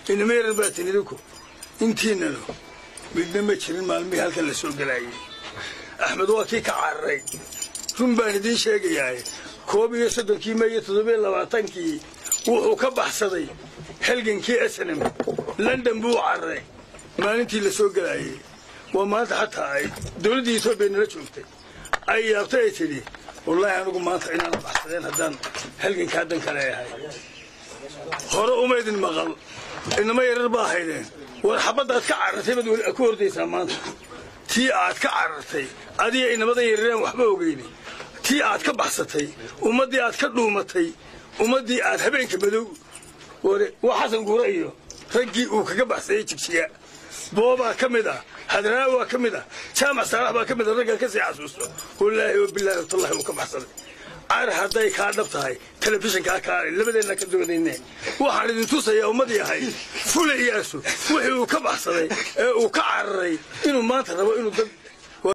Inama yarar baa tin idinku, intiinanu midna ma jirin maalmihii halkan la soo gelaayey. Axmed waa kii ka cararay. Run baan idiin sheegayaa, 31-kii May iyo 27-kii wuxuu ka baxsaday halgankii SNM, London buu u cararay maalintii la soo gelaayey. Waa maanta xataa ay dowladdii Etoobiya nala joogtay ay yaabtay, ay tidhi wallaahi anigu maanta inaan baxsadeen haddaan halganka haddan kale ahay. Hore umaydin maqal, inama yarar baa haydeen. War xabaddaad ka carartay baad weli ku ordaysaa maanta, tii aad ka carartay adiga inamadan yarareen waxba ogeyni, tii aad ka baxsatay, ummaddii aad ka dhuumatay, ummaddii aad habeenka madow. Waa Xasan Guure iyo raggii uu kaga baxsayey Jigjiga. Boobaa ka mid ah, Hadraawi waa ka mid ah, Jaamac Saalax baa ka mid ah, raggan kasii xasuusto. Wallaahi wabilaahi watallahi uu ka baxsaday. Car hadday kaa dhab tahay telefishinkaa kaale labadeenna ka doonayne, waxaan idin tusayaa ummad yahay fulayaasu wixii uu ka baxsaday ee uu ka cararay inuu maanta rabo inuu dad